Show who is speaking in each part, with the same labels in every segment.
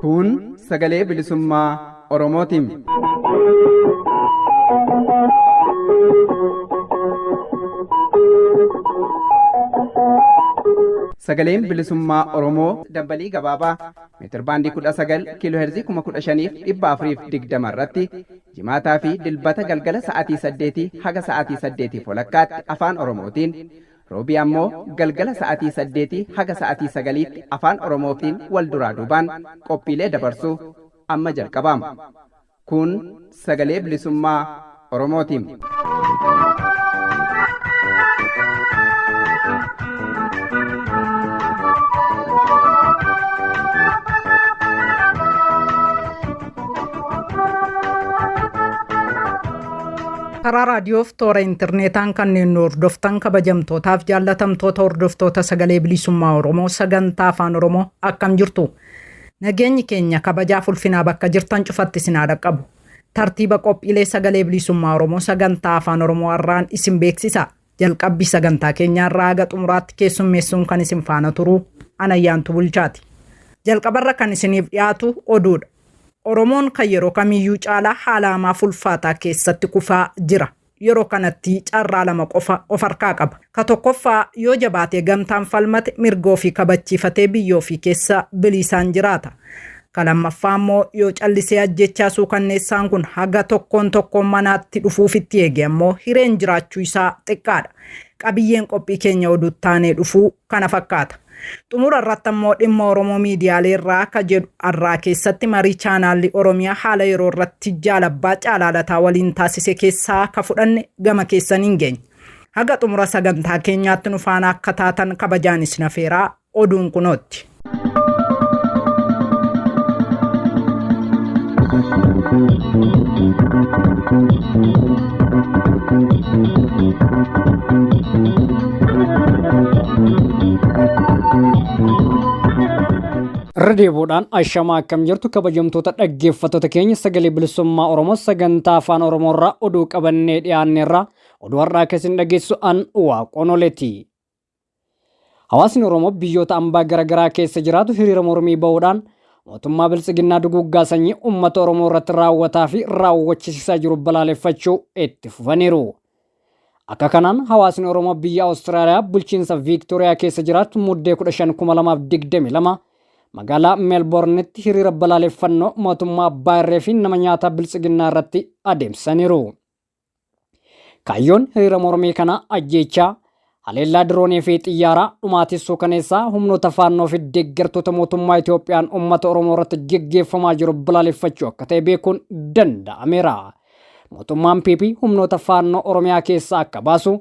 Speaker 1: Kun sagalee bilisummaa Oromootiin. Sagaleen bilisummaa Oromoo dambalii gabaabaa meetirbaandii 19 kiiloo heerzii 15,420 irratti jimaataa fi dilbata galgala sa'aatii 8 haga sa'aatii 8 walakkaatti afaan Oromootiin roobii ammoo galgala sa'aatii 8 haga sa'aatii 9tti afaan Oromootiin wal duraa duubaan qophiilee dabarsuu amma jalqabama. Kun sagalee bilisummaa Oromootiin.
Speaker 2: Karaa raadiyoof toora intarneetaan kanneen nu hordoftan kabajamtootaaf jaallatamtoota hordoftoota sagalee bilisummaa Oromoo sagantaa afaan Oromoo akkam jirtu. Nageenyi keenya kabajaaf ulfinaa bakka jirtan cufatti isin haa dhaqqabu. Tartiiba qophiilee sagalee bilisummaa Oromoo sagantaa afaan Oromoo har'aan isin beeksisa. Jalqabbii sagantaa keenyaa irraa haga xumuraatti keessummeessuun kan isin faana turu Anayyaantu Bulchaati. Jalqabarra kan isiniif dhiyaatu oduudha. Oromoon kan yeroo kamiyyuu caalaa haala hamaaf ulfaataa keessatti kufaa jira. Yeroo kanatti carraa lama qofa of harkaa qaba. Ka tokkoffaa yoo jabaatee gamtaan falmate mirga ofii kabachiifatee biyya ofii keessa biliisaan jiraata. Ka lammaffaa ammoo yoo callisee ajjechaa suukanneessaan kun haga tokkoon tokkoon manaatti dhufuuf itti eege ammoo hireen jiraachuu isaa xiqqaadha. Qabiyyeen qophii keenya oduutti taanee dhufuu kana fakkaata. Xumura irratti ammoo dhimma Oromoo miidiyaalee irraa ka jedhu har'aa keessatti marii chaanaalli Oromiyaa haala yeroo irratti jaalabbaa Caalaa Lataa waliin taasise keessaa ka fudhanne gama keessaniin geenya. Haga xumura sagantaa keenyaatti nu faana akka taatan kabajaan isin afeeraa oduun kunootti.
Speaker 3: Irra deebi'uudhaan ashamaa akkam jirtu kabajamtoota dhaggeeffattoota keenya sagalee bilisummaa Oromoo sagantaa afaan Oromoo irraa oduu qabannee dhiyaanneerra oduu har'aa keessan dhageessu an waaqoon oleeti. Hawaasni Oromoo biyyoota ambaa garaagaraa keessa jiraatu hiriira mormii bahuudhaan mootummaa biltsiginnaa duguuggaa sanyii uummata Oromoo irratti raawwataa fi raawwachisiisaa jiru balaaleffachuu itti fufaniiru. Akka kanaan hawaasni Oromoo biyya Awustiraaliyaa bulchiinsa Viiktooriyaa keessa jiraatu Muddee 15,2022 magaalaa Meelboornitti hiriira balaaleffannoo mootummaa abbaa irree fi nama nyaataa biltsiginnaa irratti adeemsisaniiru. Kaayyoon hiriira mormii kanaa ajjeechaa, haleellaa diroonii fi xiyyaaraa, dhumaatii suukaneessaa humnoota faannoo fi deeggartoota mootummaa Itoophiyaan uummata Oromoo irratti geggeeffamaa jiru balaaleffachuu akka ta'e beekuun danda'ameera. Mootummaan PP humnoota faannoo Oromiyaa keessaa akka baasu,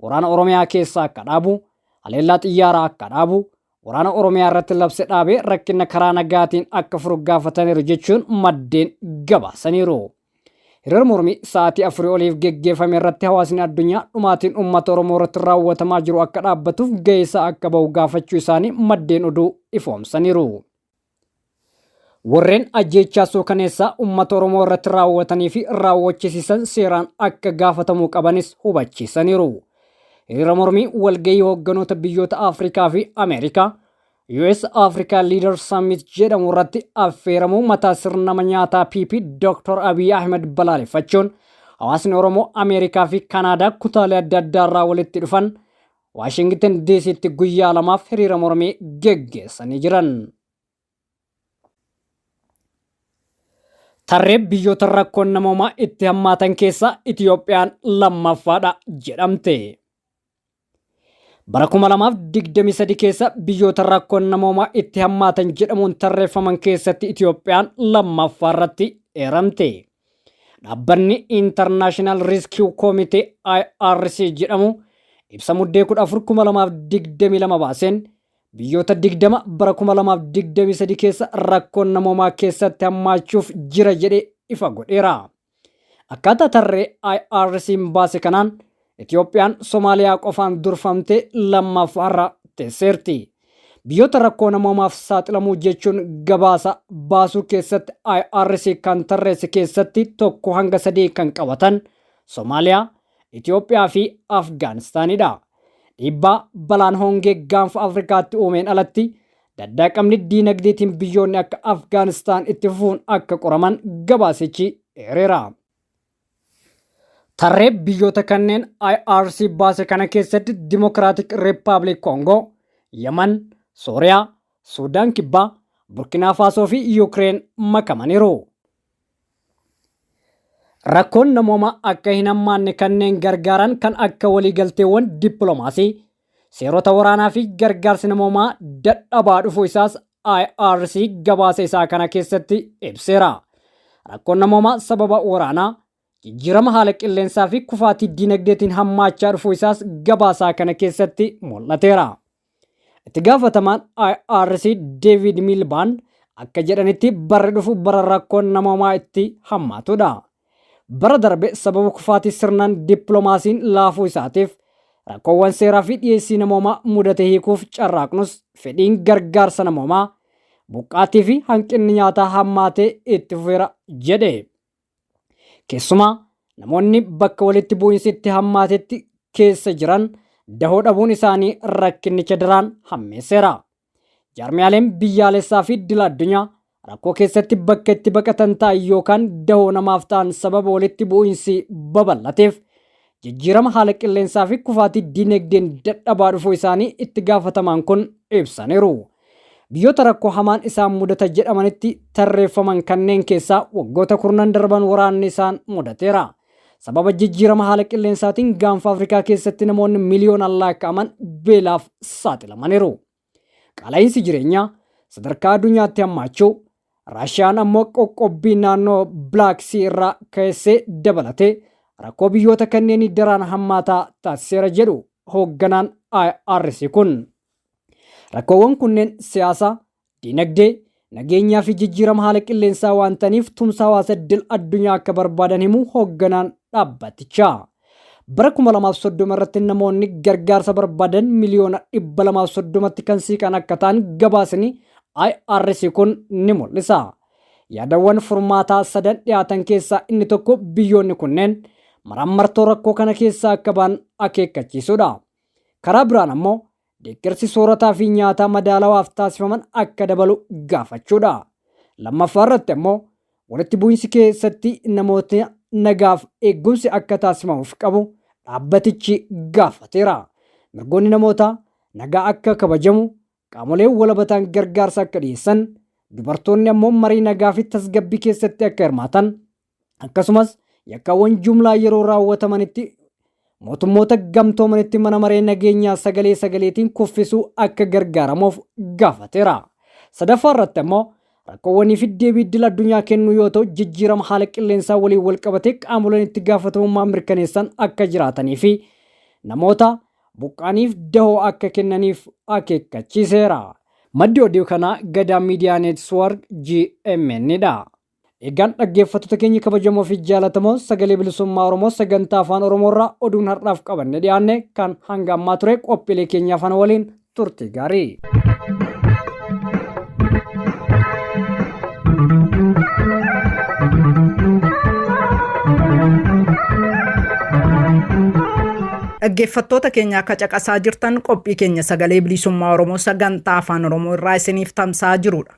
Speaker 3: waraana Oromiyaa keessaa akka dhaabu, haleellaa xiyyaaraa akka dhaabu, waraana Oromiyaa irratti labse dhaabee rakkina karaa nagaatiin akka furu gaafataniiru jechuun maddeen gabaasaniiru. Hiriira mormii sa'aatii afurii oliif geggeeffame irratti hawaasni addunyaa dhumaatiin uummata Oromoo irratti raawwatamaa jiru akka dhaabbatuuf gahee isaa akka bahu gaafachuu isaanii maddeen oduu ifoomsaniiru. Warreen ajjeechaa suukaneessaa uummata Oromoo irratti raawwatanii fi raawwachisiisan seeraan akka gaafatamuu qabanis hubachiisaniiru. Hiriira mormii walgahii hoogganoota biyyoota Afrikaa fi Ameerikaa US Africa Leader Summit jedhamu irratti affeeramuu mataa sirna nyaataa PP Dr. Abiy Ahmed balaaleffachuun hawaasni Oromoo Ameerikaa fi Kanaadaa kutaalee adda addaa irraa walitti dhufan Waashington DCtti guyyaa lamaaf hiriira mormii geggeessanii jiran. Tarree biyyoota rakkoon namoomaa itti hammaatan keessaa Itiyoophiyaan lammaffaadha jedhamte. Bara 2023 keessa biyyoota rakkoon namoomaa itti hammaatan jedhamuun tarreeffaman keessatti Itiyoophiyaan lammaffaa irratti eeramte. Dhaabbanni International Rescue Committee IRC jedhamu ibsa Muddee 14, 2022 baaseen biyyoota 20 bara 2023 keessa rakkoon namoomaa keessatti hammaachuuf jira jedhee ifa godheera. Akkaataa tarree IRC'n baase kanaan Itoophiyaan Somaaliyaa qofaan durfamtee lammaffaarra teesseerti. Biyyoota rakkoo namoomaaf saaxilamuu jechuun gabaasa baasuu keessatti IRC kan tarreesse keessatti 1 hanga 3 kan qabatan Somaaliyaa, Itoophiyaa fi Afgaanistaanidha. Dhiibbaa balaan hongee gaanfa Afrikaatti uumeen alatti daddaaqamni diinagdeetiin biyyoonni akka Afgaanistaan itti fufuun akka qoraman gabaasichi eereera. Tarree biyyoota kanneen IRC baase kana keessatti Dimokiraatik Riippaabilik Koongoo, Yaman, Sooriyaa, Suudaan Kibbaa, Burkinaa Faasoo fi Yuukireen makamaniiru. Rakkoon namoomaa akka hin hammaanne kanneen gargaaran kan akka waliigalteewwan dippiloomaasii, seerota waraanaa fi gargaarsi namoomaa dadhabaa dhufuu isaas IRC gabaasa isaa kana keessatti ibseera. Rakkoon namoomaa sababa waraanaa, jijjiirama haala qilleensaa fi kufaatii diinagdeetiin hammaachaa dhufuu isaas gabaasaa kana keessatti mul'ateera. Itti gaafatamaan IRC David Miliband akka jedhanitti barri dhufu bara rakkoon namoomaa itti hammaatudha. Bara darbe sababa kufaatii sirnaan dippiloomaasiin laafuu isaatiif rakkoowwan seeraa fi dhiyeessii namoomaa mudate hiikuuf carraaqnus fedhiin gargaarsa namoomaa buqqaatii fi hanqinni nyaataa hammaatee itti fufeera jedhe. Keessumaa namoonni bakka walitti bu'iinsi itti hammaatetti keessa jiran dahoo dhabuun isaanii rakkinnicha daraan hammeesseera. Jaarmiyaaleen biyyaalessaa fi idil addunyaa rakkoo keessatti bakka itti baqatan ta'an yookaan dahoo namaaf ta'an sababa walitti bu'iinsi babal'ateef jijjiirama haala qilleensaa fi kufaatii diinagdeen dadhabaa dhufuu isaanii itti gaafatamaan kun ibsaniiru. Biyyoota rakkoo hamaan isaan mudata jedhamanitti tarreeffaman kanneen keessaa waggoota kurnan darban waraanni isaan mudateera. Sababa jijjiirama haala qilleensaatiin gaanfa Afrikaa keessatti namoonni miliyoonaan lakkaa'aman beelaaf saaxilamaniiru. Qaala'iinsi jireenyaa sadarkaa addunyaatti hammaachuu, Raashiyaan ammoo qoqqobbii naannoo Black Sea irraa keessee dabalatee rakkoo biyyoota kanneenii daraan hammaataa taasiseera jedhu hoogganaan IRC kun. Rakkoowwan kunneen siyaasa, diinagdee, nageenyaa fi jijjiirama haala qilleensaa waan ta'aniif tumsa hawaasa idil addunyaa akka barbaadan himu hoogganaan dhaabbatichaa. Bara 2030 irratti namoonni gargaarsa barbaadan miliyoona 230tti kan siiqan akka ta'an gabaasni IRC kun ni mul'isa. Yaadawwan furmaataa sadan dhiyaatan keessaa inni tokko biyyoonni kunneen maraammartoo rakkoo kana keessaa akka ba'an akeekkachiisuudha. Karaa biraan ammoo deeggarsi soorataa fi nyaataa madaalawaaf taasifaman akka dabalu gaafachuudha. Lammaffaa irratti ammoo walitti bu'iinsi keessatti namoota nagaaf eegumsi akka taasifamuuf qabu dhaabbatichi gaafateera. Mirgoonni namootaa nagaa akka kabajamu, qaamoleen walabataan gargaarsa akka dhiyeessan, dubartoonni ammoo marii nagaa fi tasgabbii keessatti akka hirmaatan, akkasumas yakkaawwan jumlaa yeroo raawwatamanitti mootummoota gamtoomanitti mana maree nageenyaa sagalee sagaleetiin kuffisuu akka gargaaramuuf gaafateera. Sadaffaa irratti ammoo rakkoowwanii fi deebii idil addunyaa kennuu yoo ta'u jijjiirama haala qilleensaa waliin wal qabatee qaamoleen itti gaafatamummaa mirkaneessan akka jiraatanii fi namoota buqqaaniif dahoo akka kennaniif akeekkachiiseera. Maddi oduu kanaa Gadaa Miidiyaa Neetwoork GMN dha. Egaan dhaggeeffattoota keenya kabajamoo fi jaalatamoo sagalee bilisummaa Oromoo sagantaa afaan Oromoo irraa oduun har'aaf qabanne dhiyaanne kan hanga ammaa ture qophiilee keenya afaan waliin turtii gaarii.
Speaker 2: Dhaggeeffattoota keenya akka caqasaa jirtan qophii keenya sagalee bilisummaa Oromoo sagantaa afaan Oromoo irraa isiniif tamsa'aa jirudha.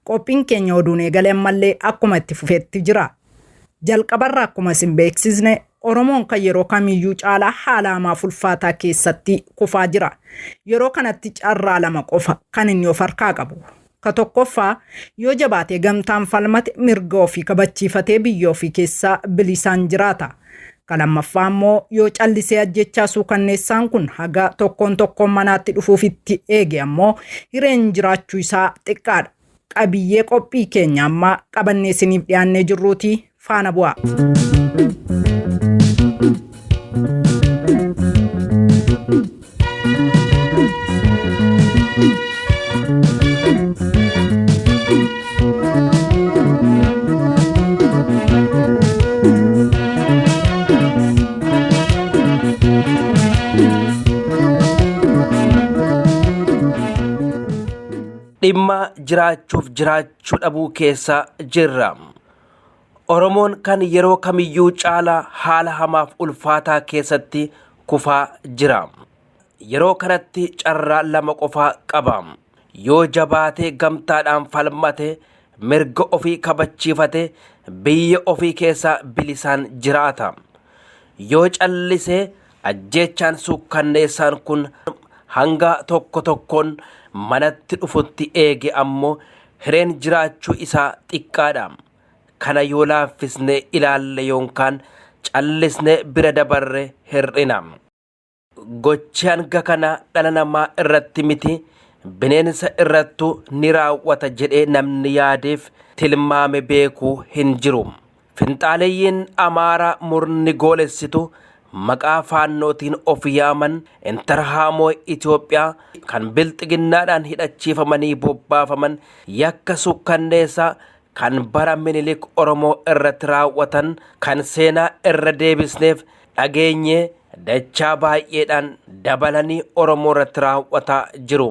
Speaker 2: Qophiin keenya oduun eegale ammallee akkuma itti fufetti jira. Jalqabarra akkuma isin beeksisne Oromoon kan yeroo kamiyyuu caalaa haala hamaaf ulfaataa keessatti kufaa jira. Yeroo kanatti carraa lama qofa kan inni of harkaa qabu. Ka tokkoffaa yoo jabaatee gamtaan falmate mirga ofii kabachiifatee biyya ofii keessaa bilisaan jiraata. Ka lammaffaa immoo yoo callisee ajjechaa suukanneessaan kun haga tokkoon tokkoon manaatti dhufuuf itti eege ammoo hireen jiraachuu isaa xiqqaadha. Qabiyyee qophii keenya ammaa qabannee isiniif dhiyaannee jirruuti faana bu'aa.
Speaker 4: jiraachuuf jiraachuu dhabuu keessa jirra. Oromoon kan yeroo kamiyyuu caalaa haala hamaaf ulfaataa keessatti kufaa jira. Yeroo kanatti carraa lama qofaa qaba. Yoo jabaatee gamtaadhaan falmate, mirga ofii kabachiifate, biyya ofii keessa bilisaan jiraata. Yoo callisee ajjeechaan suukkanneessaan kun hanga tokko tokkoon manatti dhufutti eege ammoo hireen jiraachuu isaa xiqqaadha. Kana yoo laaffisnee ilaalle yookaan callisnee bira dabarre hir'ina. Gochi hanga kana dhala namaa irratti miti bineensa irrattuu ni raawwata jedhee namni yaadeef tilmaame beekuu hin jiru. Finxaaleyyiin Amaaraa murni goolessitu maqaa Faannootiin of yaaman Intarhaamoo Itoophiyaa kan bilxiginnaadhaan hidhachiifamanii bobbaafaman yakka sukkanneessaa kan bara Minilik Oromoo irratti raawwatan kan seenaa irra deebisneef dhageenyee dachaa baay'eedhaan dabalanii Oromoo irratti raawwataa jiru.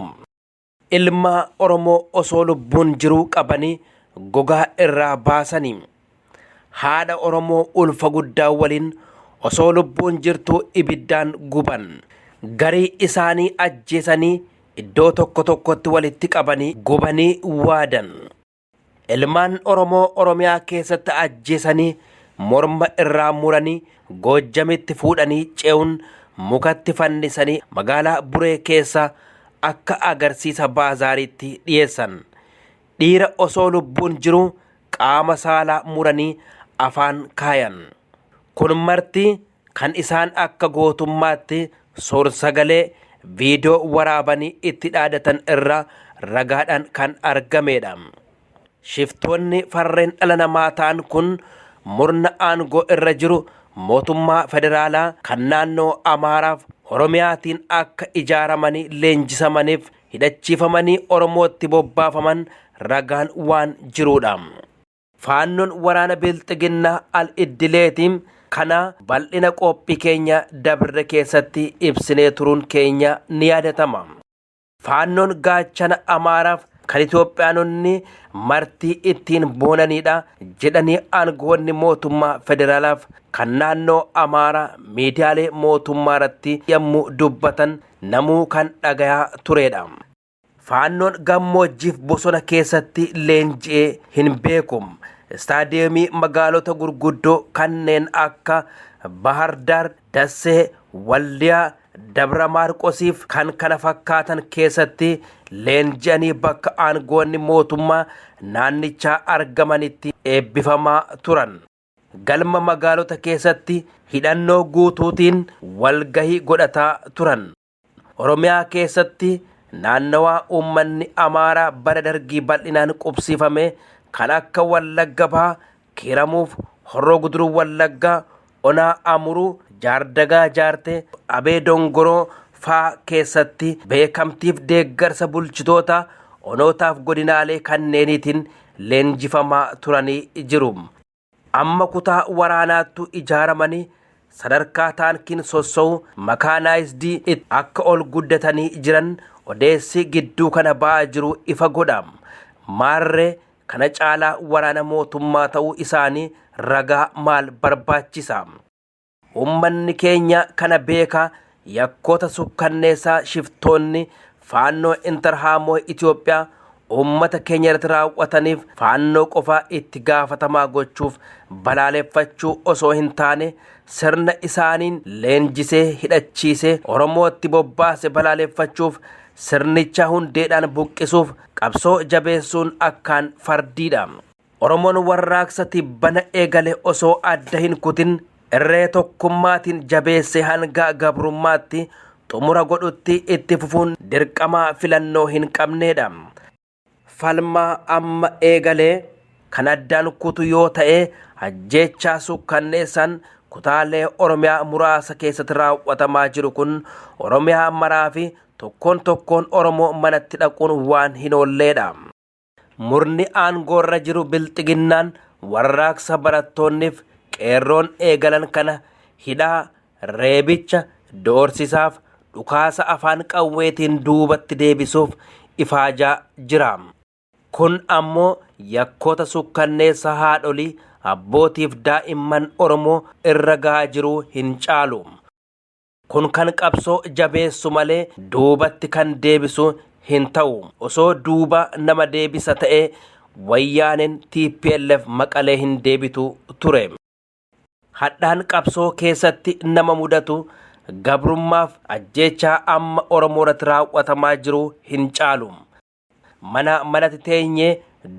Speaker 4: Ilma Oromoo osoo lubbuun jiruu qabanii gogaa irraa baasanii. Haadha Oromoo ulfa guddaa waliin osoo lubbuun jirtuu ibiddaan guban. Garii isaanii ajjeesanii iddoo tokko tokkotti walitti qabanii gubanii waadan. Ilmaan Oromoo Oromiyaa keessatti ajjeesanii morma irraa muranii Goojjamitti fuudhanii ce'uun mukatti fannisanii magaalaa Buree keessa akka agarsiisa baazaariitti dhiyeessan. Dhiira osoo lubbuun jiruu qaama saalaa muranii afaan kaayan. Kun marti kan isaan akka gootummaatti suur-sagalee, viidiyoo waraabanii itti dhaadatan irraa ragaadhaan kan argameedha. Shiftoonni farreen dhala namaa ta'an kun murna aangoo irra jiru mootummaa federaalaa kan naannoo Amaaraaf Oromiyaatiin akka ijaaramanii leenjisamaniif hidhachiifamanii Oromootti bobbaafaman ragaan waan jiruudha. Faannoon waraana Bilxiginnaa al iddileeti. Kana bal'ina qophii keenya dabre keessatti ibsinee turuun keenya ni yaadatama. Faannoon gaachana Amaaraaf kan Itoophiyaanonni martii ittiin boonaniidha jedhanii aangoonni mootummaa federaalaaf kan naannoo Amaaraa miidiyaalee mootummaa irratti yommuu dubbatan namuu kan dhagayaa tureedha. Faannoon gammoojjiif bosona keessatti leenji'ee hin beeku. Istaadiyeemii magaalota gurguddoo kanneen akka Bahar Daar, Dassee, Waldiyaa, Dabra Maarqosiif kan kana fakkaatan keessatti leenji'anii bakka aangoonni mootummaa naannichaa argamanitti eebbifamaa turan. Galma magaalota keessatti hidhannoo guutuutiin walgahii godhataa turan. Oromiyaa keessatti naannawaa uummanni Amaaraa bara Dargii bal'inaan qubsiifame kan akka Wallagga Bahaa, Kiiramuuf, Horroo Guduruu Wallaggaa, Onaa Amuruu, Jaardagaa Jaartee, Abee Dongoroo faa keessatti beekamtiif deeggarsa bulchitoota onootaaf godinaalee kanneeniitiin leenjifamaa turanii jiru. Amma kutaa waraanaattu ijaaramanii sadarkaa taankiin sosso'u makaanaayizdii akka ol guddatanii jiran odeessi gidduu kana ba'aa jiru ifa godha. Maarree kana caalaa waraana mootummaa ta'uu isaanii ragaa maal barbaachisa? Uummanni keenya kana beeka yakkoota sukkanneessaa shiftoonni Faannoo Intarhaamoo Itoophiyaa uummata keenya irratti raawwataniif Faannoo qofaa itti gaafatamaa gochuuf balaaleffachuu osoo hin taane sirna isaaniin leenjisee hidhachiisee Oromootti bobbaase balaaleffachuuf sirnicha hundeedhaan buqqisuuf qabsoo jabeessuun akkaan fardiidha. Oromoon warraaqsa tibbana eegale osoo adda hin kutin irree tokkummaatiin jabeessee hanga gabrummaatti xumura godhutti itti fufuun dirqamaa filannoo hin qabneedha. Falmaa amma eegale kan addaan kutu yoo ta'e ajjeechaa sukkanneessaan kutaalee Oromiyaa muraasa keessatti raawwatamaa jiru kun Oromiyaa maraa fi tokkoon tokkoon Oromoo manatti dhaquun waan hin oolleedha. Murni aangoorra jiru Bilxiginnaan warraaqsa barattoonniif qeerroon eegalan kana hidhaa, reebicha, doorsisaaf dhukaasa afaan qawweetiin duubatti deebisuuf ifaajaa jira. Kun ammoo yakkoota sukkanneessa haadholii, abbootiif daa'imman Oromoo irra gahaa jiru hin caalu. Kun kan qabsoo jabeessu malee duubatti kan deebisu hin ta'u. Osoo duuba nama deebisa ta'ee Wayyaaneen TPLF Maqalee hin deebitu ture. Hadhaan qabsoo keessatti nama mudatu gabrummaaf ajjeechaa amma Oromoo irratti raawwatamaa jiru hin caalu. Mana manatti teenyee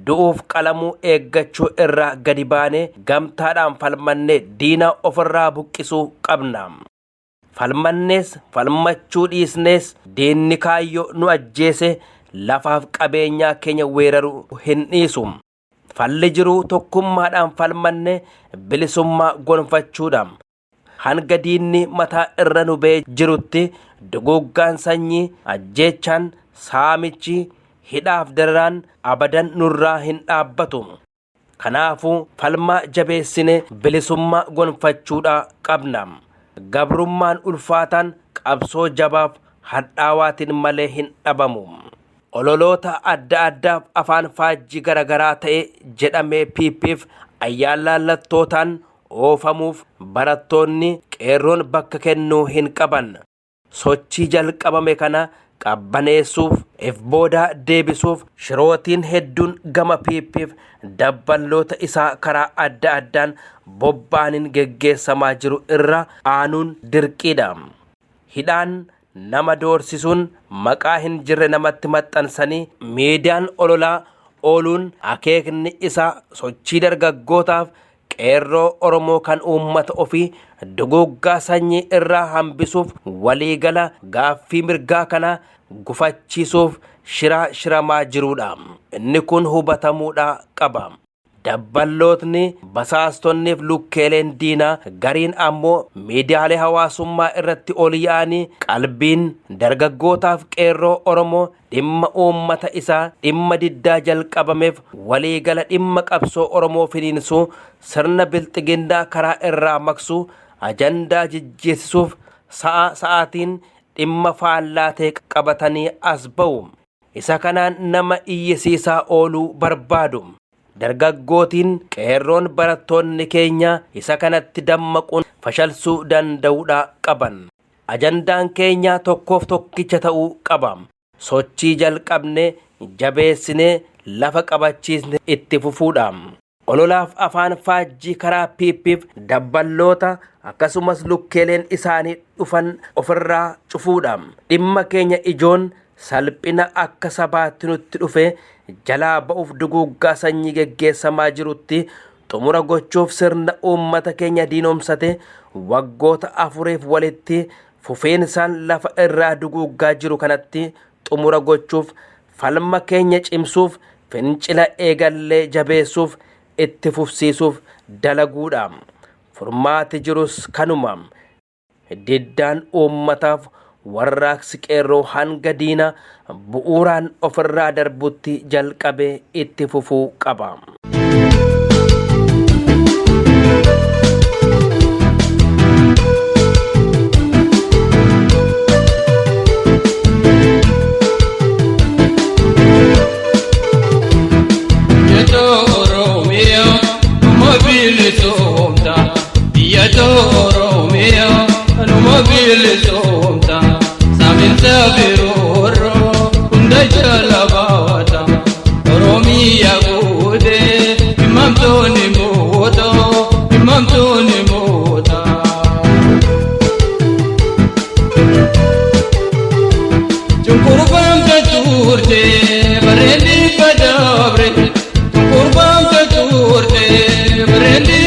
Speaker 4: du'uuf qalamuu eeggachuu irraa gadi baanee gamtaadhaan falmannee diina ofirraa buqqisuu qabna. Falmannees falmachuu dhiisnees diinni kaayyoo nu ajjeese lafaaf qabeenyaa keenya weeraruu hin dhiisu. Falli jiruu tokkummaadhaan falmannee bilisummaa gonfachuudha. Hanga diinni mataa irra nu ba'ee jirutti duguuggaan sanyii, ajjeechaan, saamichi, hidhaaf dararaan abadan nurraa hin dhaabbatu. Kanaafuu falmaa jabeessine bilisummaa gonfachuudha qabna. Gabrummaan ulfaataan qabsoo jabaaf hadhaawaatiin malee hin dhabamu. Ololoota adda addaaf afaan faajjii garaagaraa ta'e jedhamee PPf ayyaanlaallattootaan oofamuuf barattoonni qeerroon bakka kennuu hin qaban. Sochii jalqabame kana qabbaneessuuf, if booda deebisuuf shirootiin hedduun gama PPf dabballoota isaa karaa adda addaan bobba'aniin geggeessamaa jiru irra aanuun dirqiidha. Hidhaan nama doorsisuun, maqaa hin jirre namatti maxxansanii miidiyaan ololaa ooluun akeekni isaa sochii dargaggootaaf qeerroo Oromoo kan uummata ofii duguuggaa sanyii irraa hambisuuf waliigala gaaffii mirgaa kana gufachiisuuf shiraa shiramaa jirudha. Inni kun hubatamuudha qaba. Dabballootni, basaastonniif lukkeeleen diinaa gariin ammoo miidiyaalee hawaasummaa irratti ol yaa'anii qalbiin dargaggootaaf qeerroo Oromoo dhimma uummata isaa, dhimma diddaa jalqabameef waliigala dhimma qabsoo Oromoo finiinsuu, sirna bilxiginnaa karaa irraa maqsuu, ajandaa jijjiirsisuuf sa'a sa'aatiin dhimma faallaa ta'e qabatanii as ba'u. Isa kanaan nama iyyisiisaa ooluu barbaadu. Dargaggootiin qeerroon barattoonni keenya isa kanatti dammaquun fashalsuu danda'uudha qaban. Ajandaan keenya tokkoof tokkicha ta'uu qaba. Sochii jalqabne jabeessinee lafa qabachiisne itti fufuudha. Ololaaf afaan faajjii karaa PPf dabballoota akkasumas lukkeeleen isaanii dhufan ofirraa cufuudha. Dhimma keenya ijoon salphina akka sabaatti nutti dhufe jalaa ba'uuf duguuggaa sanyii geggeessamaa jirutti xumura gochuuf sirna uummata keenya diinomsate waggoota afuriif walitti fufiinsaan lafa irraa duguuggaa jiru kanatti xumura gochuuf falma keenya cimsuuf fincila eegallee jabeessuuf itti fufsiisuuf dalaguudha. Furmaati jirus kanuma. Diddaan uummataaf warraaqsi qeerroo hanga diina bu'uuraan ofirraa darbutti jalqabee itti fufuu qaba.
Speaker 5: Cunqurfamte turte bareeddi badabre, cunqurfamte turte bareeddi.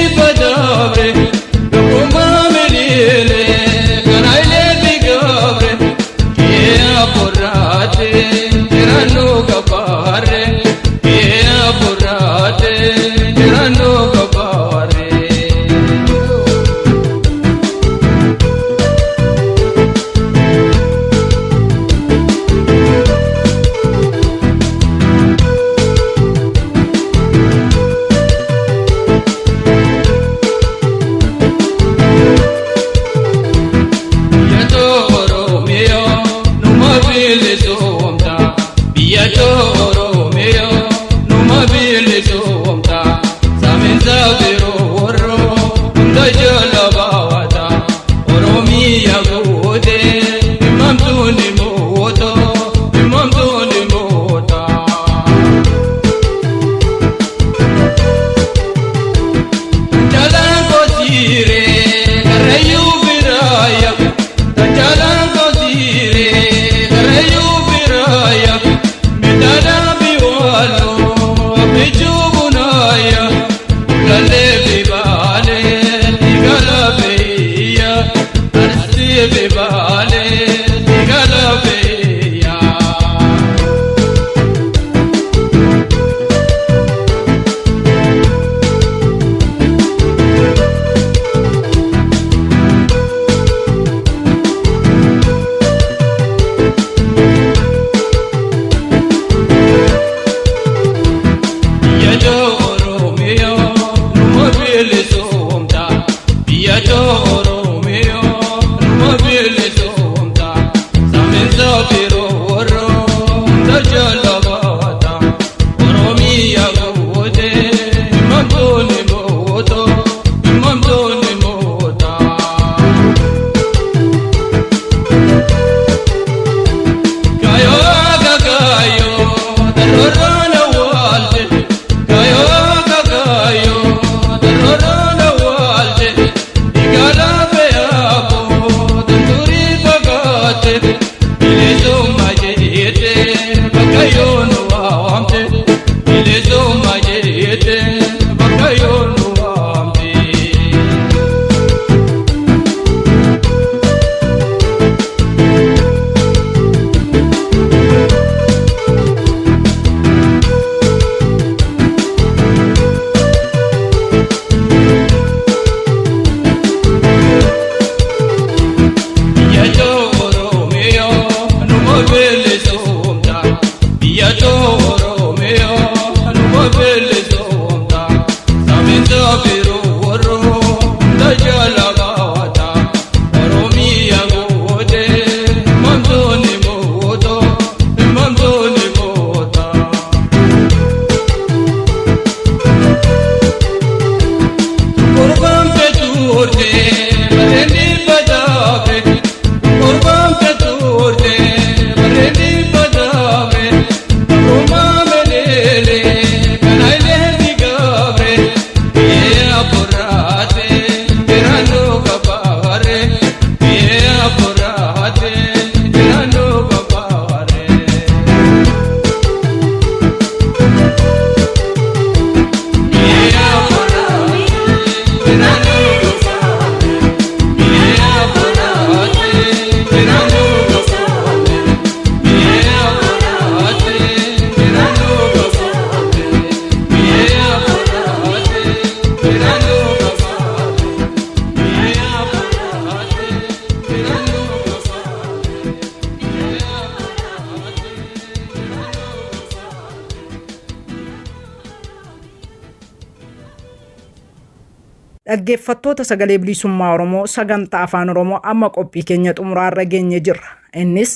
Speaker 2: Dhaggeeffattoota Sagalee Bilisummaa Oromoo sagantaa Afaan Oromoo amma qophii keenya xumuraarra geenye jirra. Innis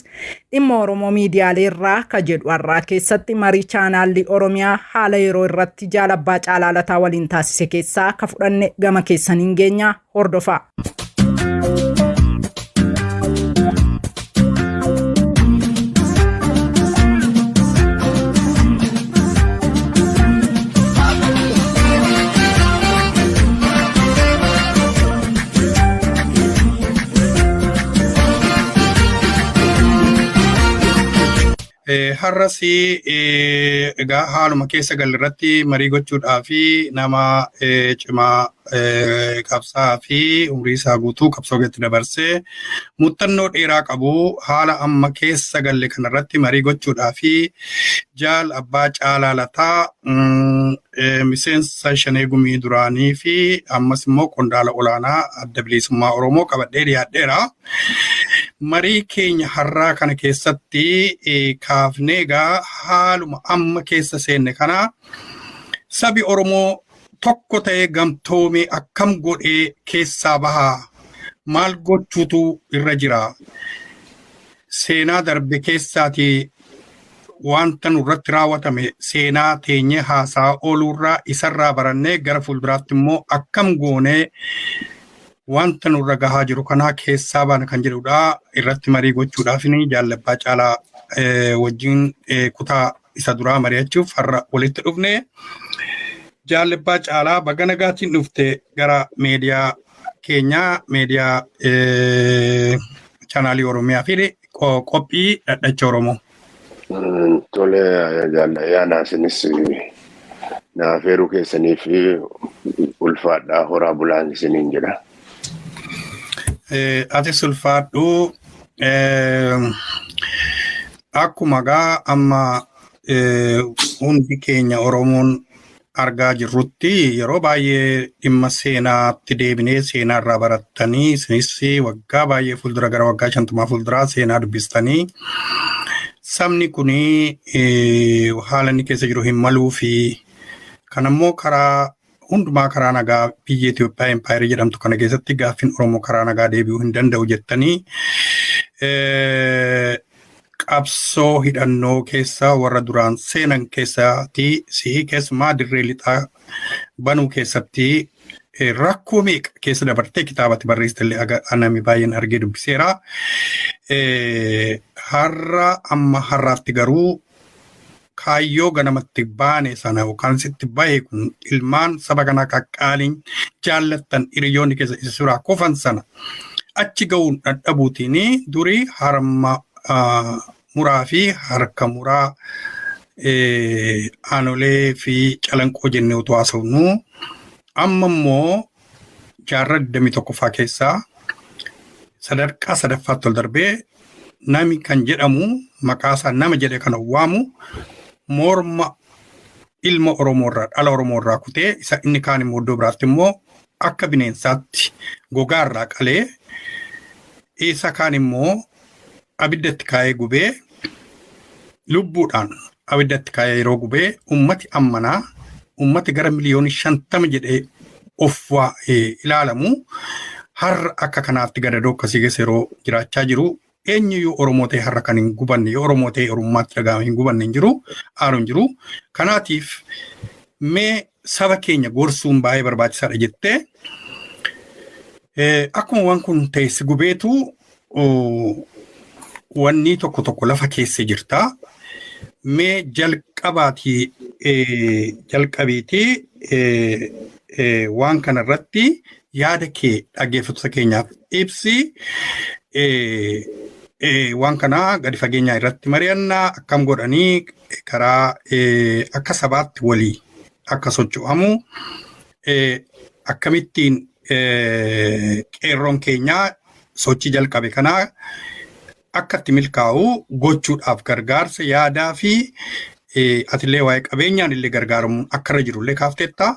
Speaker 2: dhimma Oromoo miidiyaalee irraa ka jedhu har'aa keessatti marii chaanaalli Oromiyaa haala yeroo irratti Jaal Abbaa Caalaa Lataa waliin taasise keessaa ka fudhanne gama keessaniin geenya hordofaa.
Speaker 6: Har'as egaa haaluma keessa galle irratti marii gochuudhaa fi nama cimaa qabsaa'aa fi umrii isaa guutuu qabsoo keessatti dabarsee muuxannoo dheeraa qabu haala amma keessa galle kanarratti marii gochuudhaa fi Jaal Abbaa Caalaa Lataa miseensa Shanee Gumii duraanii fi ammas immoo qondaala olaanaa Adda Bilisummaa Oromoo qabadhee dhiyaadheera. Marii keenya har'aa kana keessatti kaafnee egaa haaluma amma keessa seenne kana sabi Oromoo tokko ta'ee gamtoomee akkam godhee keessaa bahaa, maal gochuutu irra jira, seenaa darbe keessaatii wanta nurratti raawwatame seenaa teenyee haasaa ooluurraa isarraa barannee gara fuulduraatti immoo akkam goonee wanta nurra gahaa jiru kanaa keessaa baana kan jedhudha irratti marii gochuudhaaf Jaal Abbaa Caalaa wajjin kutaa isa duraa mari'achuuf har'a walitti dhufne. Jaal Abbaa Caalaa, baga nagaatiin dhufte gara meediyaa keenyaa, meediyaa chaanaalii Oromiyaa fi qophii Dhadhacha Oromoo.
Speaker 7: Tole jaallayyaa, isinis naaf eeruu keessanii fi ulfaadhaa, horaa bulaan isiniin jedha.
Speaker 6: Atis ulfaadhu. Akkuma gaa amma hundi keenya Oromoon argaa jirrutti, yeroo baay'ee dhimma seenaatti deebinee seenaa irraa barattanii, isinis waggaa baay'ee fuuldura, gara waggaa 50 fuulduraa seenaa dubbistanii, sabni kuni haala inni keessa jiru hin maluu fi kan ammoo karaa hundumaa karaa nagaa biyya Itoophiyaa empaayerii jedhamtu kana keessatti gaaffiin Oromoo karaa nagaa deebi'uu hin danda'u jettanii qabsoo hidhannoo keessa warra duraan seenan keessatti si keessumaa dirree lixaa banuu keessatti rakkoo meeqa keessa dabartee kitaabatti barreessitellee namni baay'een argee dubbiseera. Har'a amma har'aatti garuu kaayyoo ganamatti baane sana yookaan sitti bahe kun ilmaan saba kanaa qaqqaaliin jaallattan hiriyoonni keessa isa suuraa kofan sana achi ga'uun dhadhabuutiin durii harma muraa fi harka muraa Aanolee fi Calanqoo jennee utuu haasofnu, amma immoo jaarraa 21ffaa keessaa sadarkaa sadaffaatti ol darbee nami kan jedhamu maqaa isaa nama jedhe kana waamu morma ilma Oromoo irraa, dhala Oromoo irraa kutee, isa inni kaan immoo iddoo biraatti immoo akka bineensaatti gogaa irraa qalee, isa kaan immoo abiddatti kaa'ee gubee, lubbuudhaan abiddatti kaa'ee yeroo gubee, ummati ammanaa ummati gara miliyoonii 50 jedhee of ilaalamu har'a akka kanaatti gadadoo akkasii keessa yeroo jiraachaa jiru eenyuyyuu Oromoo ta'e har'a kan hin gubanne, yoo Oromoo ta'e Oromummaatti dhaga'ame hin gubanne hin jiru, aaru hin jiru. Kanaatiif mee saba keenya gorsuun baay'ee barbaachisaadha jettee akkuma waan kun ta'e si gubeetu wanni tokko tokko lafa keessa jirta. Mee jalqabaatii jalqabiitii waan kana irratti yaada kee dhaggeeffattoota keenyaaf ibsi. Waan kana gadi fageenyaa irratti mari'annaa, akkam godhanii karaa akka sabaatti walii akka socho'amu, akkamittiin qeerroon keenyaa sochii jalqabe kanaa akka itti milkaa'u gochuudhaaf gargaarsa yaadaa fi atillee waa'ee qabeenyaan illee gargaaramuun akka irra jirullee kaafteetta.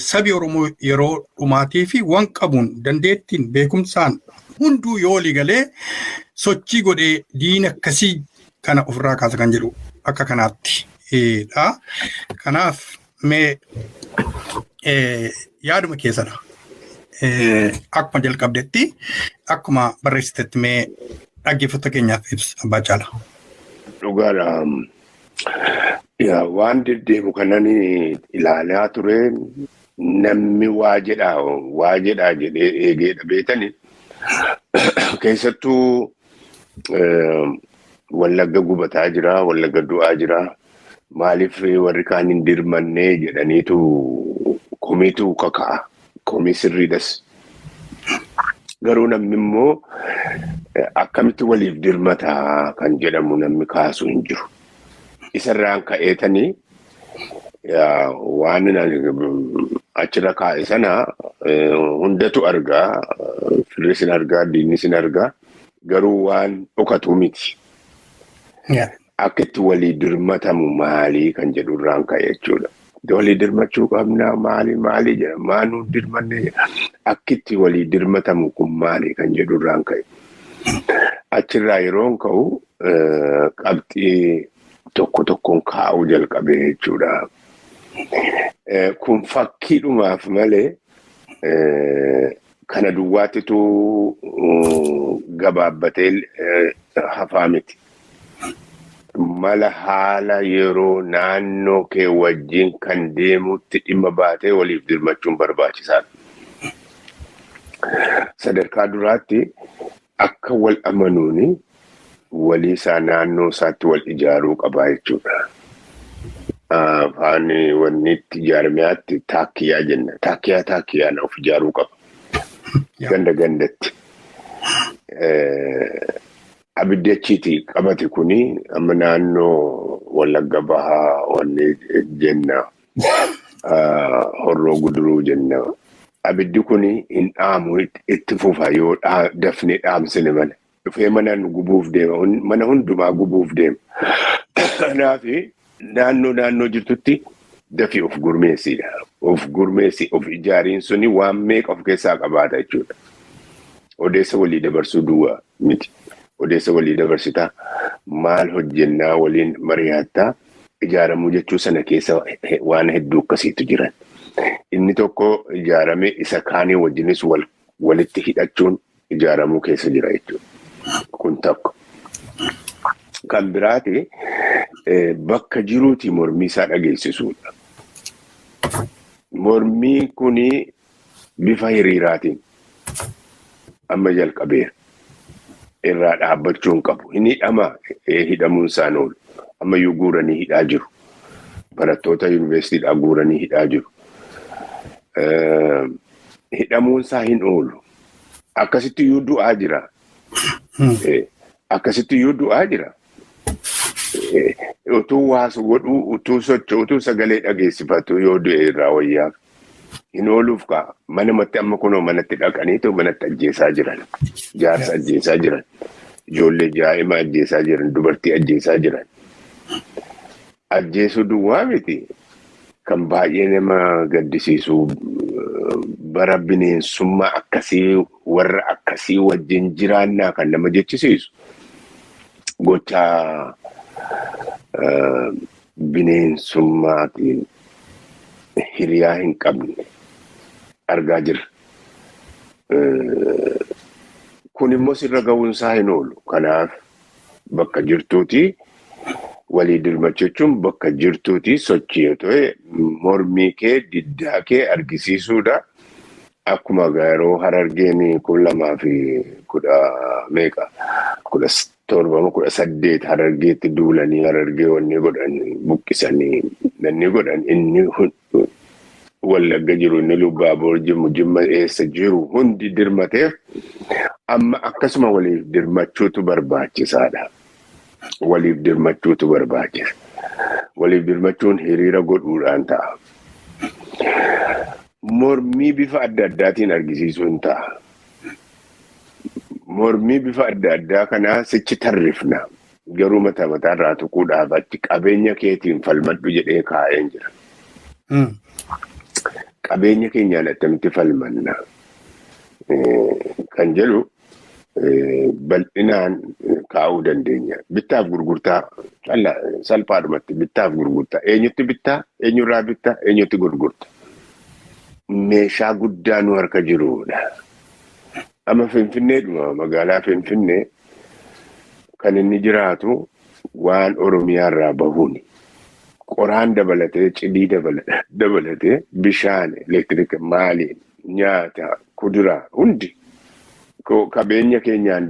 Speaker 6: Sabi Oromoo yeroo dhumaatii fi waan qabuun, dandeettiin, beekumsaan hunduu yoo walii galee sochii godhee diina akkasii kana ofirraa kaasa kan jedhu akka kanaatti dha. Kanaaf mee yaaduma keessana akkuma jalqabdetti, akkuma barreessitetti, mee dhaggeeffattoota keenyaaf ibsa, Abbaa Caalaa.
Speaker 7: Dhugaadha. Waan deddeebu kanan ilaalaa ture, namni waa jedhaa waa jedhaa jedhee eegee dhabeetani. Keessattuu Wallagga gubataa jira, Wallagga du'aa jira. Maaliif warri kaan hin dirmannee jedhaniitu komiitu kaka'a. Komii sirriidhas. Garuu namni immoo akkamitti waliif dirmataa kan jedhamu namni kaasu hin jiru. Isarraan ka'eetanii waan achirra kaa'e sana hundatu argaa, firri sin argaa, diinni sin argaa, garuu waan dhokatu miti. Akka itti walii dirmatamu maalii kan jedhu irraan ka'e jechuudha. Walii dirmachuu qabnaa, maali maali jedha, maa nuun dirmanne jedha. Akka itti walii dirmatamu kun maali kan jedhu irraan ka'e. Achirraa yeroon ka'u qabxii tokko tokkoon kaa'uu jalqabe jechuudha. Kun fakkiidhumaaf malee kana duwwaattitu gabaabbatee hafaa miti. Mala haala yeroo naannoo kee wajjin kan deemutti dhimma baatee waliif dirmachuun barbaachisaadha. Sadarkaa duraatti akka wal amanuuni walii isaa naannoo isaatti wal ijaaruu qabaa jechuudha. Afaan wanni itti ijaaramiyaatti taakkiyaa jenna. Taakkiyaa taakkiyaan of ijaaruu qaba. Ganda gandatti. Abiddi achiiti qabate kuni amma naannoo Wallagga Bahaa wanni jenna. Horroo Guduruu jenna. Abiddi kuni hin dhaamu, itti fufa yoo dafnee dhaamsine malee. Dhufee mana nu gubuuf deema. Mana hundumaa gubuuf deema. Kanaaf naannoo naannoo jirtutti dafii of gurmeessidha. Of gurmeessi, of ijaariin suni waan meeqa of keessaa qabaata jechuudha. Odeessa walii dabarsuu duwwaa miti. Odeessa walii dabarsitaa, maal hojjennaa waliin mari'attaa, ijaaramuu jechuu sana keessa waan hedduu akkasiitu jiran. Inni tokko ijaaramee isa kaanii wajjinis walitti hidhachuun ijaaramuu keessa jira jechuudha. Kun tokko. Kan biraati bakka jiruuti mormii isaa dhageessisuudha. Mormii kuni bifa hiriiraatiin amma jalqabeera. Irraa dhaabbachuu hin qabu. Hin hidhama, hidhamuun isaan oolu. Ammayyuu guuranii hidhaa jiru. Barattoota yuunivarsiitiidhaa guuranii hidhaa jiru. Hidhamuun isaa hin oolu. Akkasitti iyyuu du'aa jira. Akkasitti iyyuu du'aa jira. Utuu waas godhuu, utuu socho'u, utuu sagalee dhageessifatu yoo du'e irraa wayyaaf. Hin ooluuf ka'a. Manumatti amma kunoo manatti dhaqaniitu manatti ajjeesaa jiran. Jaarsa ajjeesaa jiran. Ijoollee jaa'ima ajjeesaa jiran. Dubartii ajjeesaa jiran. Ajjeesuu duwwaa miti. Kan baay'ee nama gaddisiisu, bara bineensummaa akkasii warra akkasii wajjin jiraannaa kan nama jechisiisu, gochaa bineensummaatiin hiriyaa hin qabne argaa jirra. Kun immoo sirra ga'uunsaa hin oolu. Kanaaf bakka jirtuuti walii dirmachuu jechuun bakka jirtuuti sochii yoo ta'e mormii kee diddaa kee argisiisuudha. Akkuma yeroo Harargeen 2010 meeqa 17 18 Harargeetti duulanii Harargee wanni godhan buqqisanii wanni godhan inni Wallagga jiru, inni Lubbaaboor jiru, Jimma eessa jiru hundi dirmateef amma akkasuma waliif dirmachuutu barbaachisaadha. Waliif dirmachuutu barbaachisa. Waliif dirmachuun hiriira godhuudhaan ta'a. Mormii bifa adda addaatiin argisiisuun ta'a. Mormii bifa adda addaa kanaa sichi tarrifna. Garuu mataa mataarraa tuquudhaaf achi qabeenya keetiin falmadhu jedhee kaa'een jira. Qabeenya keenyaan attamitti falmanna kan jedhu bal'inaan kaa'uu dandeenya. Bittaaf gurgurtaa salphaadhumatti bittaaf gurgurtaa eenyutti bittaa, eenyurraa bittaa, eenyutti gurgurta. Meeshaa guddaa nu harka jirudha. Amma Finfinneedhuma, magaalaa Finfinnee kan inni jiraatu waan Oromiyaarraa bahuuni. Qoraan dabalatee, cidii dabalatee, bishaan, elektiriika, maaliin, nyaata, kuduraa hundi qabeenya keenyaan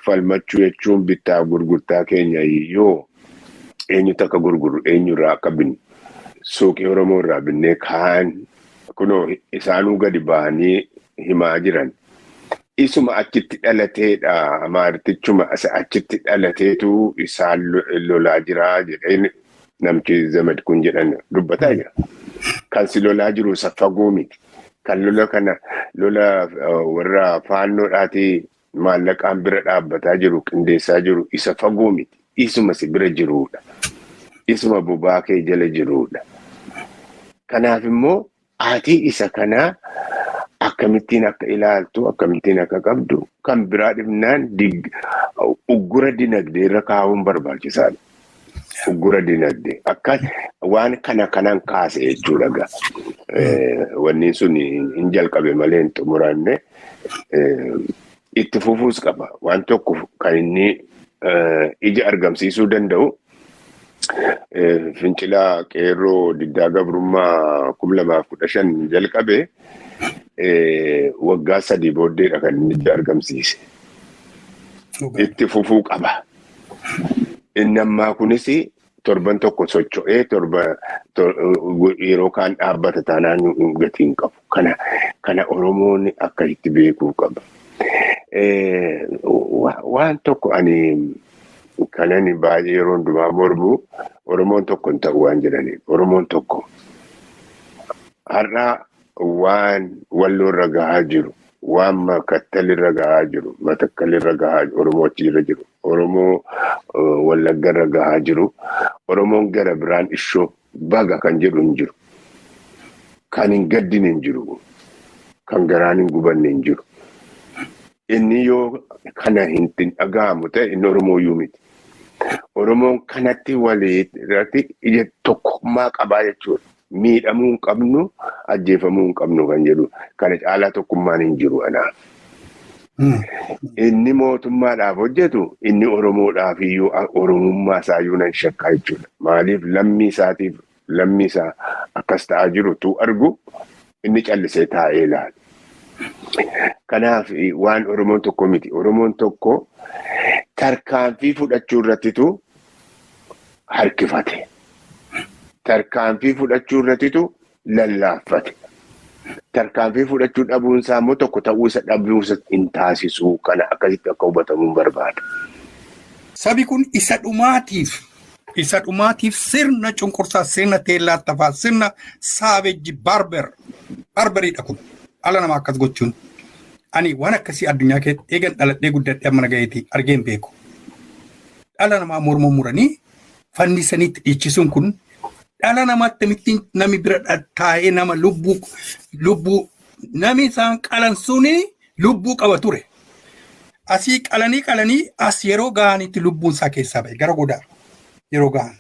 Speaker 7: falmachuu jechuun bittaa gurgurtaa keenya yoo eenyutti akka gurgurru, eenyurraa akka binnu, suuqii Oromoo irraa binnee kaan kunoo isaanuu gadi bahanii himaa jiran. Isuma achitti dhalateedha. Amaartichuma isa achitti dhalateetu isaan lolaa jira jedhee namchi Zamad kun jedhan dubbataa jira. Kan si lolaa jiru isa fagoo miti. Kan lola kana lola warra faannoodhaatii maallaqaan bira dhaabbataa jiru, qindeessaa jiru isa fagoo miti. Isuma si bira jirudha. Isuma bobaa kee jala jirudha. Kanaaf immoo ati isa kanaa akkamittiin akka ilaaltu, akkamittiin akka qabdu kan biraa dhibnaan uggura dinagdee irra kaa'uun barbaachisaadha. Uggura dinagdee akka waan kana kanaan kaase jechuudha gaa. Wanni sun hin jalqabe malee hin xumuranne, itti fufuus qaba. Waan tokko kan inni ija argamsiisuu danda'u fincila qeerroo diddaa gabrummaa 2015 jalqabe waggaa 3 booddeedha kan inni ija argamsiise. Itti fufuu qaba. Inni ammaa kunis torban tokko socho'ee torba yeroo kaan dhaabbata taanaan gatii hin qabu. Kana Oromoon akka itti beekuu qaba. Waan tokko ani kanan baay'ee yeroo hundumaa mormu, Oromoon tokko hin ta'u waan jedhaniif. Oromoon tokko har'a waan Walloo irra gahaa jiru, waan Makattal irra gahaa jiru, Matakkal irra gahaa, Oromoo achi irra jiru, Oromoo Wallagga irra gahaa jiru, Oromoon gara biraan ishoo baga kan jedhu hin jiru. Kan hin gaddine hin jiru. Kan garaan hin gubanne hin jiru. Inni yoo kana hin dhaga'amu ta'e inni Oromoo iyyuu miti. Oromoon kanatti walii irratti ija tokkummaa qabaa jechuudha. Miidhamuu hin qabnu, ajjeefamuu hin qabnu kan jedhu kana caalaa tokkummaan hin jiru anaaf. Inni mootummaadhaaf hojjetu inni Oromoodhaaf iyyuu Oromummaa isaa iyyuu nan shakkaa jechuudha. Maaliif lammii isaatiif lammii isaa akkas ta'aa jiru tu argu inni callisee taa'ee ilaala. Kanaaf waan Oromoon tokko miti. Oromoon tokko tarkaanfii fudhachuu irrattitu harkifate. Tarkaanfii fudhachuu irrattitu lallaaffate. Tarkaanfii fudhachuu dhabuun isaa immoo tokko ta'uu isa dhabuu isa hin taasisu. Kana akkasitti akka hubatamuun barbaada.
Speaker 6: Sabi kun isa dhumaatiif sirna cunqursaa, sirna teellaa, sirna savage barbariidha kun dhala namaa akkas gochuun. Ani waan akkasii addunyaa keessatti eegan dhaladhee guddadhee amma nagayeeti argeen beeku. Dhala namaa morma muranii fannisaniitti dhiichisuun kun dhala namaa akkamittiin namni bira taa'ee nama lubbuu namni isaan qalan suni lubbuu qaba ture. Asii qalanii qalanii as yeroo ga'anitti lubbuun isaa keessaa ba'e gara godaa yeroo ga'an.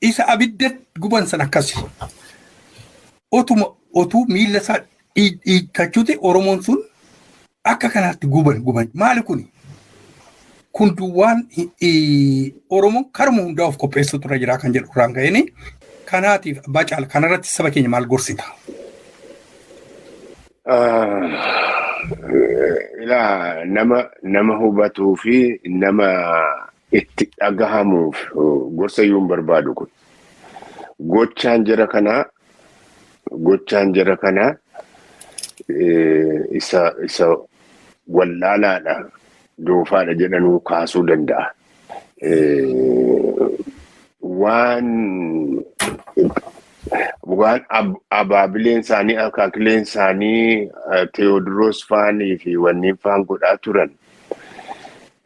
Speaker 6: Isa abidda guban san akkasi. Otuma otuu miilla isaa dhiittachuuti Oromoon sun akka kanaatti guban guban. Maali kuni? Kun duwwaan Oromoon karuma hundaa of qopheessuutu irra jira kan jedhu irraan ka'een kanaatiif abbaa caala kanarratti saba keenya maal gorsita?
Speaker 7: Ilaa nama hubatuu fi nama itti dhagahamuuf gorsa iyyuu hin barbaadu kun. Gochaan jara kanaa gochaan jara kanaa isa wallaalaadha doofaadha jedhanuu kaasuu danda'a. Waan abaabileen isaanii akaakileen isaanii Teewodiroos faanii fi wanneen faan godhaa turan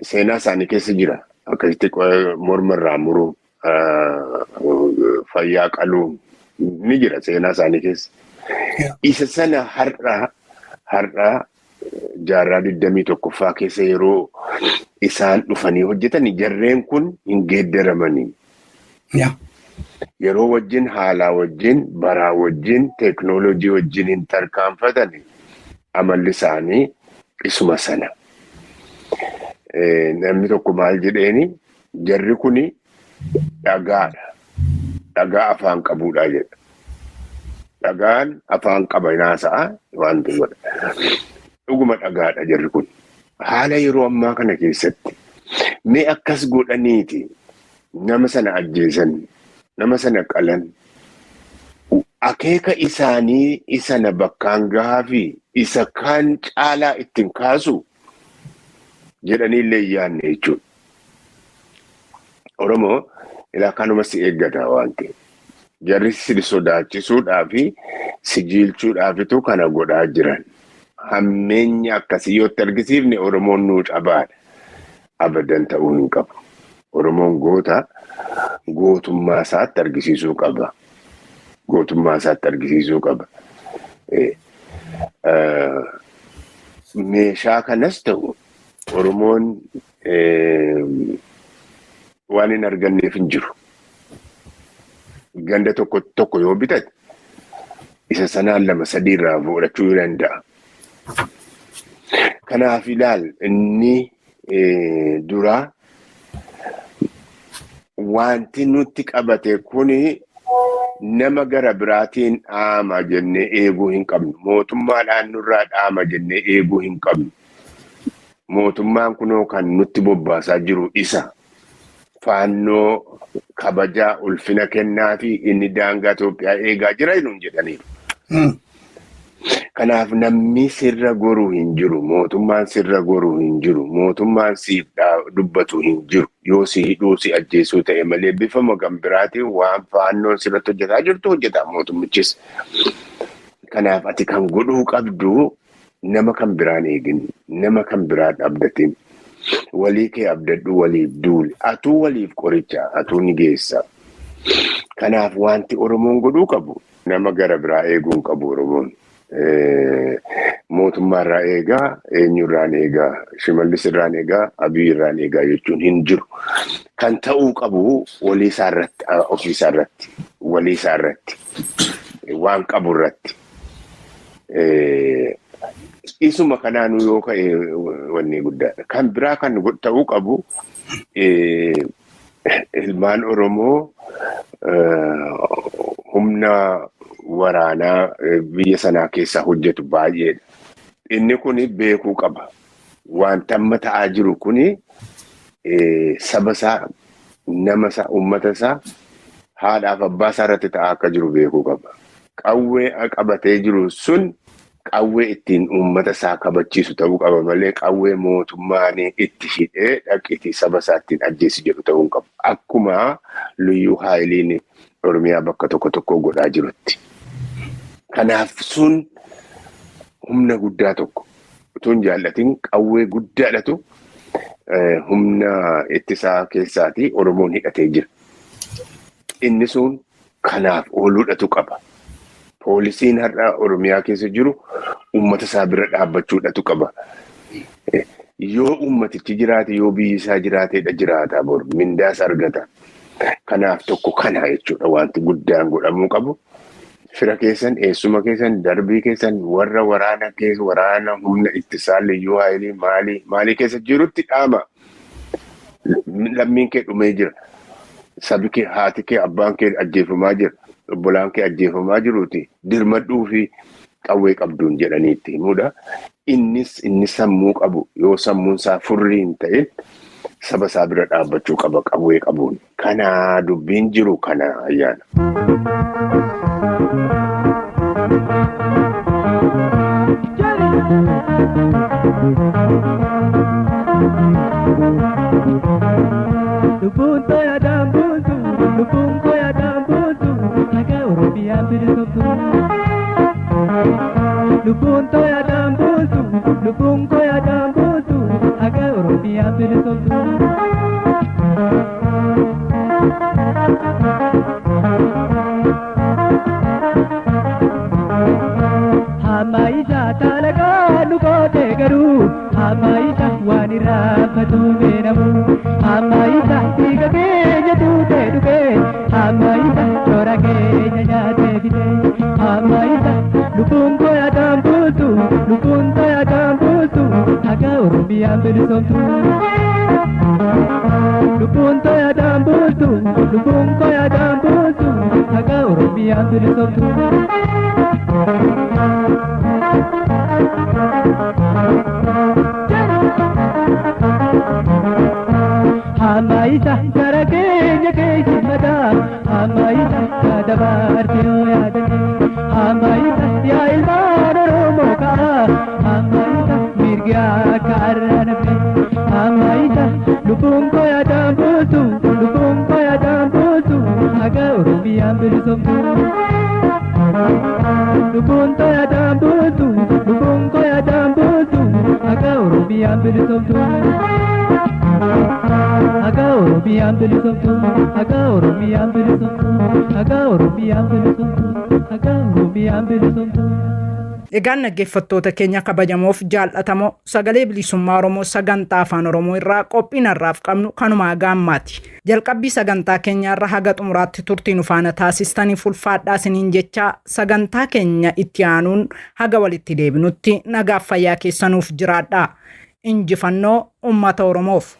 Speaker 7: seenaa isaanii keessa jira. Akkasitti morma irraa muruu, fayyaa qaluu ni jira seenaa isaanii keessa. Isa sana har'a jaarraa 21ffaa keessa yeroo isaan dhufanii hojjetan jarreen kun hin geeddaramanii. Yeroo wajjin, haalaa wajjin, baraa wajjin, teeknooloojii wajjin hin tarkaanfatan amalli isaanii isuma sana. Namni tokko maal jedheeni jarri kuni dhagaadha. Dhagaa afaan qabuudha jedha. Dhagaan afaan qaba naasa'a waan godha. Dhuguma dhagaadha jarri kun. Haala yeroo ammaa kana keessatti mee akkas godhaniiti nama sana ajjeesan, nama sana qalan, akeeka isaanii isana bakkaan gahaa fi isa kaan caalaa ittiin kaasu jedhanii illee hin yaadne jechuudha. Oromoo ilaa kanuma si eeggata waan ta'eef. Jarri si sodaachisuudhaa fi si jiilchuudhaafitu kana godhaa jiran. Hammeenya akkasii yoo itti argisiifne Oromoon nuu cabaadha. Abadan ta'uu hin qabu. Oromoon goota gootummaa isaatti argisiisuu qaba. Gootummaa isaatti argisiisuu qaba. Meeshaa kanas ta'u Oromoon waan hin arganneef hin jiru. Ganda tokko tokko yoo bitate isa sanaan lama sadii irraa fudhachuu danda'a. Kanaaf ilaal inni duraa wanti nutti qabate kuni nama gara biraatiin dhaama jennee eeguu hin qabnu. Mootummaadhaan nurraa dhaama jennee eeguu hin qabnu. Mootummaan kunoo kan nutti bobbaasaa jiru isa. Faannoo kabajaa ulfina kennaa fi inni daangaa Itoophiyaa eegaa jira nuun jedhaniiru. Kanaaf namni sirra goruu hin jiru. Mootummaan sirra goruu hin jiru. Mootummaan siif dubbatu hin jiru. Yoo si hidhuu si ajjeesuu ta'e malee bifa kan biraatiin waan faannoon sirratti hojjetaa jirtu hojjeta mootummichis. Kanaaf ati kan godhuu qabdu nama kan biraan eegin, nama kan biraan abdatin. Walii kee abdadhu, waliif duuli. Atuu waliif qoricha, atuu ni geessa. Kanaaf wanti Oromoon godhuu qabu nama gara biraa eeguu hin qabu Oromoon. Mootummaarraa eegaa, eenyurraan eegaa, Shimallis irraan eegaa, Abiy irraan eegaa jechuun hin jiru. Kan ta'uu qabu walii isaarratti, ofii isaarratti, walii isaarratti, waan qabu irratti. Isuma kanaanuu yoo ka'e wanni guddaadha. Kan biraa kan ta'uu qabu ilmaan Oromoo humna waraanaa biyya sanaa keessaa hojjetu baay'eedha. Inni kun beekuu qaba. Wanta amma ta'aa jiru kuni saba isaa, nama isaa, uummata isaa, haadhaaf abbaa isaa irratti ta'aa akka jiru beekuu qaba. Qawwee qabatee jiru sun qawwee ittiin uummata isaa kabachiisu ta'uu qaba malee qawwee mootummaan itti hidhee dhaqiitii saba isaa ittiin ajjeesu jedhu ta'uu hin qabu. Akkuma Liyyuu Haayiliin Oromiyaa bakka tokko tokko godhaa jirutti. Kanaaf sun humna guddaa tokko utuu hin jaallatin qawwee guddaadhatu humna ittisaa keessaatii Oromoon hidhatee jira. Inni sun kanaaf ooluudhatu qaba. Poolisiin har'a Oromiyaa keessa jiru uummata isaa bira dhaabbachuudhatu qaba. Yoo uummatichi jiraate, yoo biyyi isaa jiraateedha jiraata bor mindaas argata. Kanaaf tokko kana jechuudha wanti guddaan godhamuu qabu. Fira keessan, eessuma keessan, darbii keessan, warra waraana keessa, waraana humna ittisaa liyyuu haayilii maalii maalii keessa jirutti dhaama. Lammiin kee dhumee jira. Sabi kee, haati kee, abbaan kee ajjeefamaa jira. Obbolaan kee ajjeefamaa jiruuti. Dirmadhuu fi qawwee qabduun jedhanii itti himuudha. Innis inni sammuu qabu yoo sammuun isaa furrii hin ta'in saba isaa bira dhaabbachuu qaba qawwee qabuun. Kana dubbiin jiru kana ayyaana.
Speaker 5: Lubbuun tooya daambuutu, lubbuun kooya daambuutu, nagaa Oromiyaan bilisomtu. Lubbuun tooya daambuutu, lubbuun kooya daambuutu, nagaa Oromiyaan bilisomtu. Hamma isa talagaa nu goote garuu, hamma isa waan irraanfatu beenamu. Hamma isa dhiiga keenya tuutee dhuge, hamma isa toora keenya nyaatee fite. Hamma isa lubbuun koo yaadaan bultu, lubbuun koo yaadaan bultu, dhagaa Oromiyaan bilisomtu. Lubbuun koo yaadaan bultu, lubbuun koo yaadaan bultu, dhagaa Oromiyaan bilisomtu. Hamma isa gara keenya keessa mataa, hamma isa yaada baarte yoo yaadate, hamma isa yaa ilmaan Oromoo ka'a, hamma isa mirgi akka arranabde, hamma isa lubbuun koo yaadaan bultu, lubbuun koo yaadaan bultu, haga Oromiyaan bilisomtu. Lubbuun koo yaadaan bultu, lubbuun koo yaadaan bultu, haga Oromiyaan bilisomtu. Haga Oromiyaan bilisomtu, haga Oromiyaan bilisomtu, haga Oromiyaan bilisomtu, haga Oromiyaan bilisomtu.
Speaker 2: Egaan dhaggeeffattoota keenya kabajamoof jaallatamoo sagalee bilisummaa Oromoo sagantaa afaan Oromoo irraa qophiin har'aaf qabnu kanumaa gaammaati. Jalqabbii sagantaa keenya irra haga xumuraatti turtii nu faana taasistaniif ulfaadhaa isiniin jechaa sagantaa keenya itti aanuun haga walitti deebinutti nagaaf fayyaa keessanuuf jiraadhaa. Injifannoo uummata Oromoof.